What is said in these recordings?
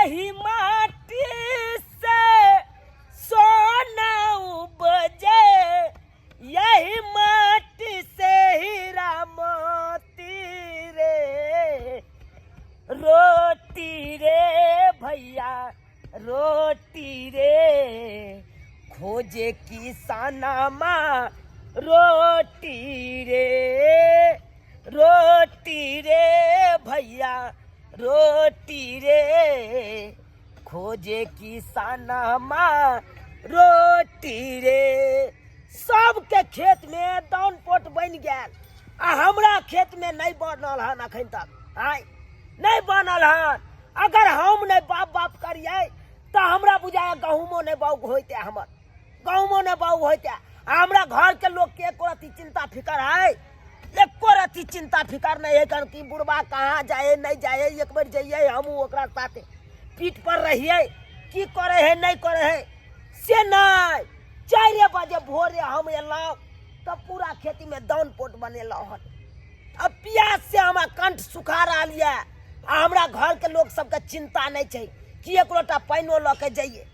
यही माटी से सोना उपजे, यही माटी से हीरा मोती रे। रोटी रे भैया रोटी रे, खोजे किसानमा रोटी रे। रोटी रे भैया रोटी रे, खोजे किसानमा रोटी रे। सबके खेत में दाउन पोट बनि गेल आ हमरा खेत में नहीं बनल हन अखन तक। आय नहीं बनल हन। अगर हम नहीं बाप बाप करिए तो हमरा बुझाए गहूमो नहीं बाउग होते, हमर गहूमो नहीं बाउग होते। आ हमरा घर के लोग के एको रत्ती चिंता फिकर है, एको रत्ती चिंता फिकर नहीं है कारण कि बुढ़बा कहाँ जाए नहीं जाए। एक बेर जाइए हमहूँ ओकरा साथे पीठ पर रहिए, की करे है नहीं करे है से नहीं। 4 बजे भोरे हम एलहुँ तब पूरा खेती में दाउन पोट बनेलहुँ हन। अब प्यास से हमरा कंठ सुखा रहल यऽ आ हमरा घर के लोग सबके चिंता नहीं छै कि एक लोटा पानिओ लऽ के जइए,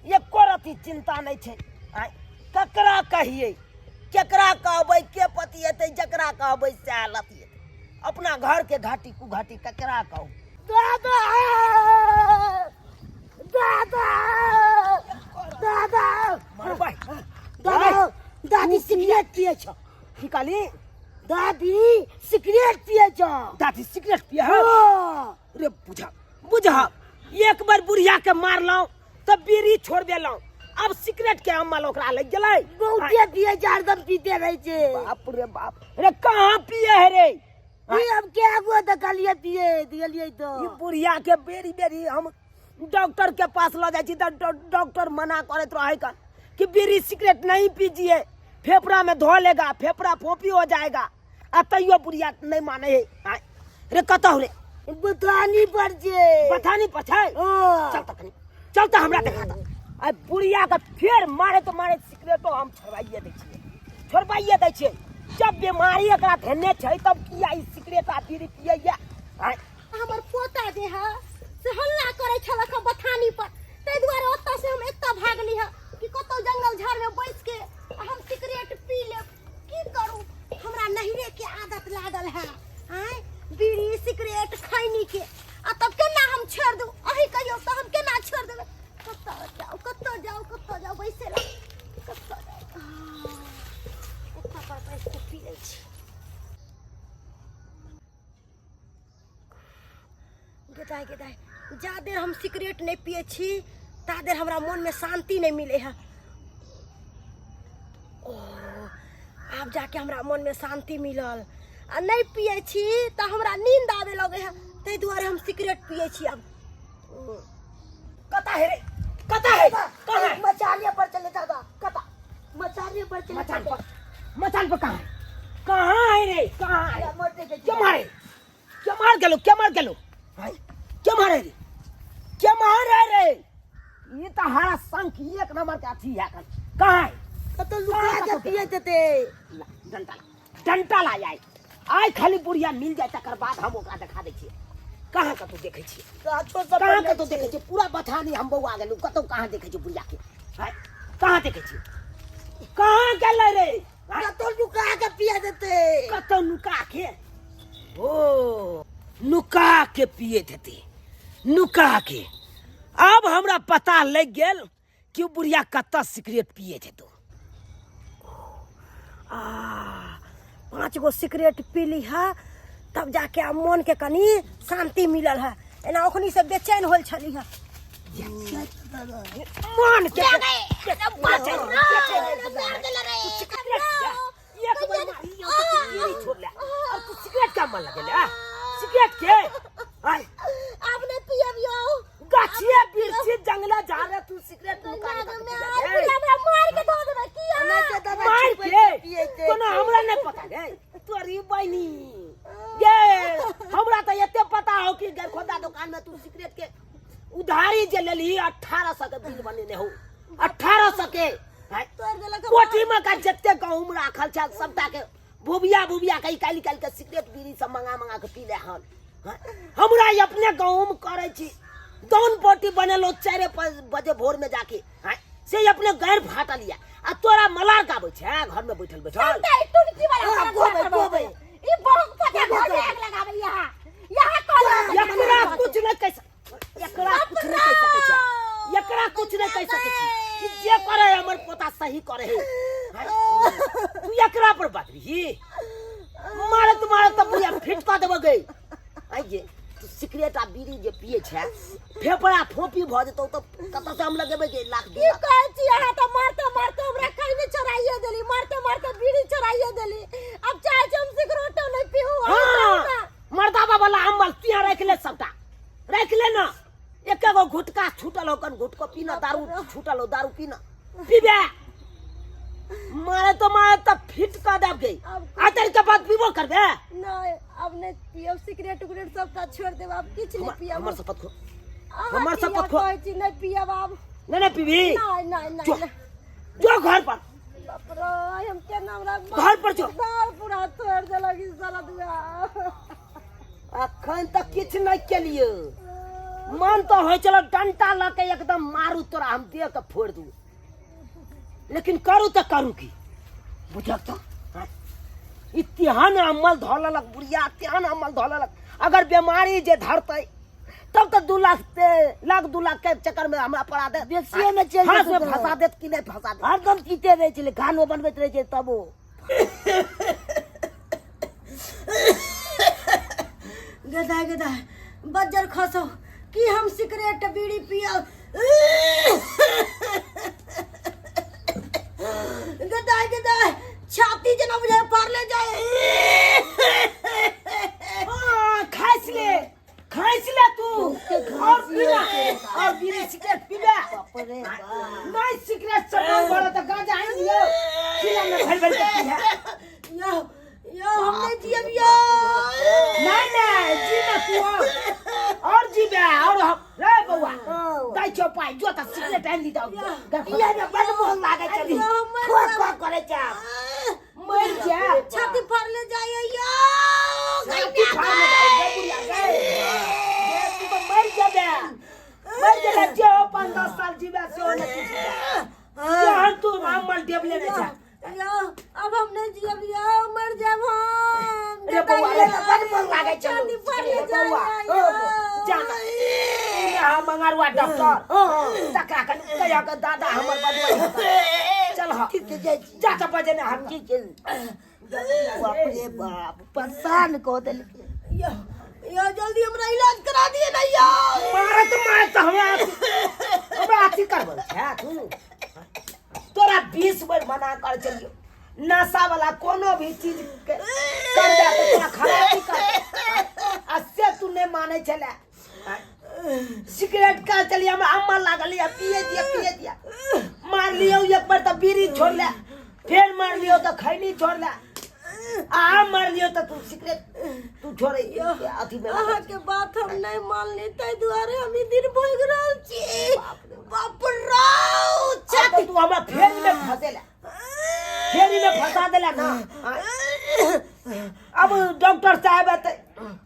एको रत्ती चिंता नहीं छै। आँय, ककरा कहिए, केकरा कहबै, के पतिएतै, जकरा कहबै सएह लतिएतै। अपना घर के घाटी कुघाटी ककरा कहू। दादा दादा दादा मरबै। दादा दादी सिगरेट पिए छ। की कहली? दादी सिगरेट पिए छ। दादी सिगरेट पिए है? हाँ। रे बुझा बुझा, एक बार बुढ़िया के मारलहुँ तऽ बीड़ी छोड़ देलहुँ, अब सिगरेट के अमल ओकरा लग गेलै। बहुते पिए छै, हरदम पीते रहै छै। बाप रे बाप, रे कहाँ पिए है रे? ई हम के गो देखलिए पिए दिलिए तो। ई बुढ़िया के बेरी बेरी हम डॉक्टर के पास ल जाइ छी तऽ डॉक्टर मना करैत रहै कन कि बीड़ी सिगरेट नहीं पीजिए, फेफड़ा में धो लेगा, फेफड़ा फोपी हो जाएगा। आ तैयो बुढ़िया नहीं माने है। आय, रे कतौ रे? बथानी पर छै। बथानी पर छै? हाँ। चल तखनी, चल तऽ हमरा देखा दे। आइ बुढ़िया के फेर मारे तो मारे सिगरेटो हम छोड़बाइए दै छियै, छोड़बाइए दै छियै। जब बीमारी एकरा धेने छै तब किया ई सिगरेट आ बीड़ी पियैया? आँय। हमर पोता जे है से हल्ला करै छलक हँ बथानी पर, ताहि दुआरे ओतऽ से हम एतऽ भागली हँ कि कतौ जंगल झाड़ में बैस के हम सिगरेट पी लेब। की करू, हमरा नहिरे के आदत लागल है, आँय, बीड़ी सिगरेट खैनी के। आ तब केना हम छोड़ि दू? अहीं कहियौ तऽ हम केना छोड़ि देबै? कतऽ जाउ, कतऽ जाउ, कतऽ जाउ बैसे ला, कतऽ जाउ? एतऽ पर बैस के पी लै छी। गेदाय गेदाय, जा देर हम सिगरेट नहि पियै छी ता देर हमरा मोनमे शान्ति नहि मिलै है। ओ आब जाके हमरा मोनमे शान्ति मिलल। आ नहि पियै छी तऽ हमरा नींद आबे लगै है, ताहि दुआरे हम सिगरेट पियै छी। आब कता है रे? कता है? कहाँ है? मचाने पर चले दादा। कता? मचाने पर चले। मचान पर, मचान पर कहाँ है? कहाँ है रे? कहाँ है? क्या मारे, क्या मार गेलो, क्या मार गेलो भाई, क्या मारे रे, क्या मारे रे? ये तो हरा संख एक नंबर के अथी है। कहाँ है? कतौ लुका के पिए देते। ला, डंटा ला, डंटा ला। आय आय, खाली बुढ़िया मिल जाए तकर बाद हम ओकरा देखा दै छियै। कहाँ कतौ देखै छियै? गाछो सब कहाँ कतौ देखै छियै? पूरा बथानी हम बौआ गेलहुँ, कतौ कहाँ देखै छियै बुढ़िया के? आय, कहाँ देखै छियै? कहाँ गेलै रे? आय, कतौ लुका के पिए देते। कतौ नुका के? ओ नुका के पिए देते, नुका के। अब हमरा पता लग गेल कि बुढ़िया कतऽ सिगरेट पिए हेतौ। आ 5 गो सिगरेट पीली है तब जाके आब मोन के कनी शांति मिलल है। एना ओखनी से बेचैन होल छली है। मन के एक बार मारी तो बीड़ी छोड़ ले। अब तू सिगरेट का मन लगे ले सिगरेट के? आय आब नहीं पियब यौ। गाछिए बिरछी जंगला जा रहे तू सिगरेट नुका नुका के पी ले। हमरा मार के धो देबै की? मार के कोनो हमरा नहीं पता गे तोरी बहिनी गे। हमरा तो एते पता हो कि गरखोदा दुकान में तू सिगरेट के उधारी जे लेली 1800 के बिल बनेने हो, 1800 के। कोठी में का जते गहूम राखल छल सबटा के भुबिया भुबिया के निकालि निकालि के सिगरेट बीड़ी सब मंगा मंगा के पी ले हन। हमरा ई अपने गहूम करै छी दौन बोटी बनेलो 4 बजे भोर में जाके, आँय, से अपने गैर फाटल या आ तोरा मलार गाबै छै घर में बैठल बैठल। सबटा ई टुनकी वाला हाँ, हमरा गोबै, घर पर गोबै। ई बहुत पता गोबै, घर में आग लगाबै यहाँ यहाँ कॉल एकरा कुछ नहीं कह सक, एकरा कुछ नहीं कह सकै छै, एकरा कुछ नहीं कह सकै छी। ई जे करे है, हमर पोता सही करे है। आँय, तू एकरा पर बदली मारत मारत तऽ बुढ़िया फिट कऽ देबऽ गई। आइ जे तू सिगरेट आ बीड़ी जे पिए छै, फेफड़ा फोपी भऽ जेतौ तऽ कतऽ से हम लगेबै गे लाख दू की लाख? कहै छी अहाँ तऽ मारते मारते हमरा खैनी चोराइए देली, मारते मारते बीड़ी चोराइए देली। अब चाहे छी हम सिगरेटो नहीं पीहू। अहाँ हाँ, कहू ना। मर्दाबा वाला अम्बल तिया राखि ले, सबटा राखि ले ना। एक गो घुटका छूटल हो कन घुटको पीना, दारू छूटल हो दारू पीना, पीबे मारे तो मारे तो फिट कर देब गई। आतर के बाद पीबो करबे? नहीं, अब नहीं पियब सिगरेट उगरेट, सबटा छोड़ देब, अब किछु नहीं पियब। हमर शपथ खो। अहाँ हमर किया शपथ खो। कहै छी नहीं पियब आब। नहीं नहीं पीबी? नहीं नहीं नहीं जो। नहीं। जो घर पर। बाप रे, हम केना हमरा घर पर जो। दाल पूरा तोड़ देलक ई साला दुआ। अखन तक किछु नहीं केलिए, मन तो होइ छल डंटा लऽ के एकदम मारू तोरा, हम देह के फोड़ दू, लेकिन करू तऽ करू की बुझक तऽ। हाँ? ई तेहन अमल धऽ लेलक बुढ़िया, तेहन अमल धऽ लेलक, अगर बीमारी जे धरतै तब तऽ 2 लाख ते लाख 2 लाख के चक्कर में हमरा पड़ा दे, बेसिए में चलि फांस में जेतौ। फंसा देत कि नहीं फंसा देत? हरदम पीते रहै छलै, खानो बनबैत रहै छै तबो। गधा गधा बज्जर खसो कि हम सिगरेट बीड़ी पियब। गधा गधा छाती जेना बुझाय फाड़ले जाय। हाँ, खाइस ले, खाइस ले तू और पीना और बीड़ी सिगरेट पीबे। बाप रे बाप। नहीं सिगरेट से मन भरत तऽ गांजा आनि लियौ, चिलम में भरि भरि के पीहे। यो यो हम नहीं जियब यो। नहीं नहीं जी ना तू और जीबे और हम रे बौआ दै छौ पाइ, जो तऽ सिगरेट आनि ली। तऽ पियै में बड मोन लागै छलै, ठोक ठोक करै छै, मरि जा। छाती फाड़ले जाय यो। छाती फाड़ले जाय गे बुढ़िया गे। गे, तू तऽ मरि जेबे, मरि जेबे। जे हो 5-10 साल जीबे सेहो नहि तू जीबे। तेहन तू अमल डेबले नहि छै। यो अब हम नहीं जियब यो, मर जाब हम। रे बौआ रे, बड मोन लागै छलै। छाती फाड़ले रे जाय बौआ, यो। ओ, जा ना। तू ने हम मंगरुआ डॉक्टर तकरा कनि कहिया के दादा हमर बदमाश हेतै। चल ह। ठीक छै, जाइ छी। जा तऽ बजेने हम। ठीक छै। बाप रे बाप, परेशान कऽ देलकै। यो यो जल्दी हमरा इलाज करा दिए ना यो। मारत मारत हमरा हमरा अथी करबल छै तू। तोरा 20 बेर मना कर चलियो, नशा वाला कोनो भी चीज के कर दे तो तोरा खराबी कर, आ से तू नहीं माने छले। सिगरेट का चलिए हमरा अम्मा लागल या पिए दिया, पिए दिया। मार लियो एक बार तो बीड़ी छोड़ ले, फिर मार लियो तो खैनी छोड़ ले, आ मार लियो तो तू सिगरेट तू छोड़े अथी में। अहाँ के बात हम नहीं मानली, ताहि दुआरे हम ई दिन भोग रहल छी। बाप रौ। आब तऽ तू हमरा फेरी में फंसेला, फेरी में फंसा देला ना। अब डॉक्टर साहब एते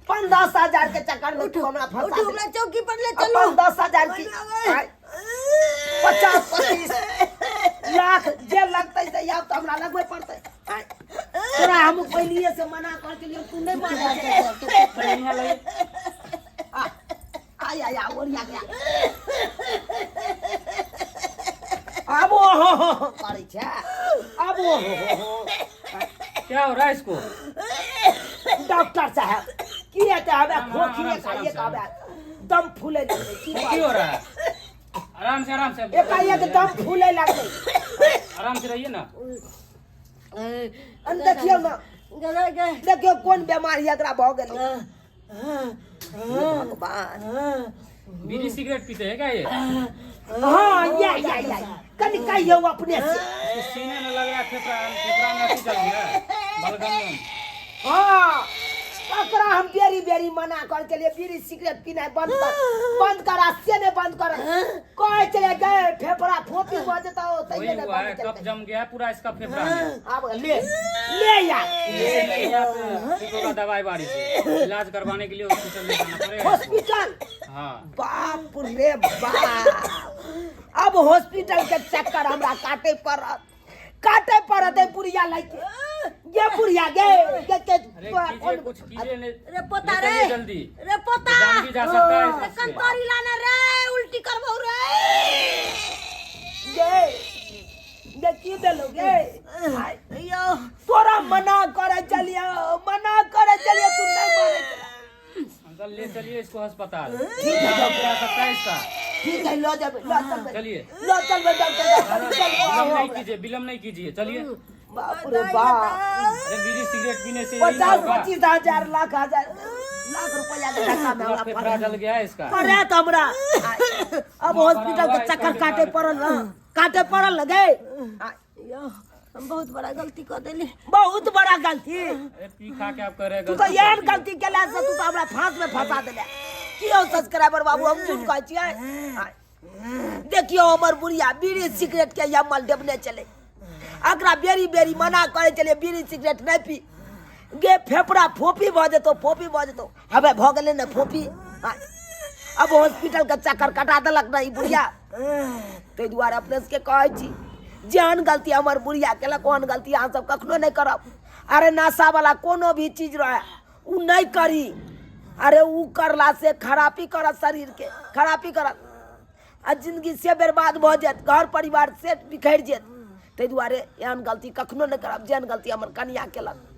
5-10 हजार के चक्कर में तू हमरा फंसा उठू, देला। हमरा चौकी पर ले चलू। 5-10 हजार की 50-25 लाख जे लगतै से आब तऽ हमरा लगबे पड़तै। तोरा हम पहिलिए से मना कर के लिए, तू नहीं माने। आय आय आ ओरिया गया, आब ओ हो हो हो करै छै, आब ओ हो हो हो। क्या हो रहा है इसको? डॉक्टर साहब, की हेतै? हवे आराम, खोखिए आराम से, खाइए आराम से। हवे दम फूले लगलै की की हो रहा है? आराम से, आराम से। एकाएक दम फूले लगलै। आराम से रहिए ना। अन देखियौ ना। गधा गए। देखियौ कोन बेमारी एकरा भऽ गेलै, हे भगवान। बीड़ी सिगरेट पीते हैं क्या ये? हाँ, या या या कनि कहियौ अपने से। इसको सीने में लग रहा है, फेफड़ा फेफड़ा में अथी चल गया है, बलगम में। हाँ, ओकरा हम बेरी बेरी मना कर के लिए बीड़ी सिगरेट पीनाइ बंद कर, बंद कर, आ से नहीं बंद। बंद कर। कहे चले गए फेफड़ा फोपी भऽ जेतौ तैयो वही नहि हुआ है बंद कफ केलकै। जम गया है पूरा इसका फेफड़ा में। आब ले ले यार। ये नहीं आप ठीक होगा दवाई बाड़ी से, इलाज करवाने के लिए हॉस्पिटल ले जाना पड़ेगा इसको। हॉस्पिटल? हाँ। बाप रे बाप, अब हॉस्पिटल के चक्कर हमरा काटे पड़त, काटे पड़त ए बुढ़िया लैके। गे बुढ़िया गे गे के अरे तोरा कीजिए कोन कुछ कीजिए नहीं। रे पोता ले रे। चलिए जल्दी। रे पोता। जान भी जा सकता है रे इससे। कंतोरी लाना रे, उल्टी करबौ रे। गे गे की देलो गे? आय, यो तोरा मना करे चलियो, मना करे चलियो, तू नहीं माने चला। अंकल ले चलिए इसको अस्पताल। ठीक है। इलाज करा सकता है इसका। ठीक है, लो जाबे, लो चलबे। चलिए। लो चलबे डॉक्टर साहब, चल। विलम्ब नहीं कीजिए, विलम्ब नहीं कीजिए, चलिए। बाप रे बाप। अरे बीड़ी सिगरेट पीने से यही 50 होगा। 25 हजार लाख हजार लाख रुपया के धक्का में पूरा हमरा फेफड़ा पड़ल। जल गया है इसका। पड़े तो हमरा अब हॉस्पिटल के चक्कर काटे पड़ल न, काटे पड़ल न गे। यो हम बहुत बड़ा गलती कर देली। बहुत बड़ा गलती। अरे पी खा के आप कह रहे हैं तू तो गलती एहन कर दी। गलती केला से तू तो हमरा फांस में फंसा देले। की हो सब्सक्राइबर बाबू, हम झूठ कहै छियै? देखियो हमर बुढ़िया बीड़ी सिगरेट के यमल देबने चले। अकरा बेरी बेरी मना करे चले बीड़ी सिगरेट नहीं पी गे, फेफड़ा फोपी भऽ जेतौ, फोपी भऽ जेतौ। हबे भऽ गेलै ने फोपी। अब हॉस्पिटल के चक्कर कटा देलक ने ई बुढ़िया। ताहि दुआरे अपने सबके कहै छी, जेहन गलती हमर बुढ़िया केलक ओहन गलती अहाँ सब कखनो नहि करब। अरे नशा वाला कोनो भी चीज रहे उ नहि करी। अरे उ करला से खराबी करत, शरीर के खराबी करत आ जिंदगी से बर्बाद भऽ जायत, घर परिवार से बिखरि जायत। ताहि दुआरे एहन गलती कखनो नहि करब जेहन गलती हमर कनिया केलक।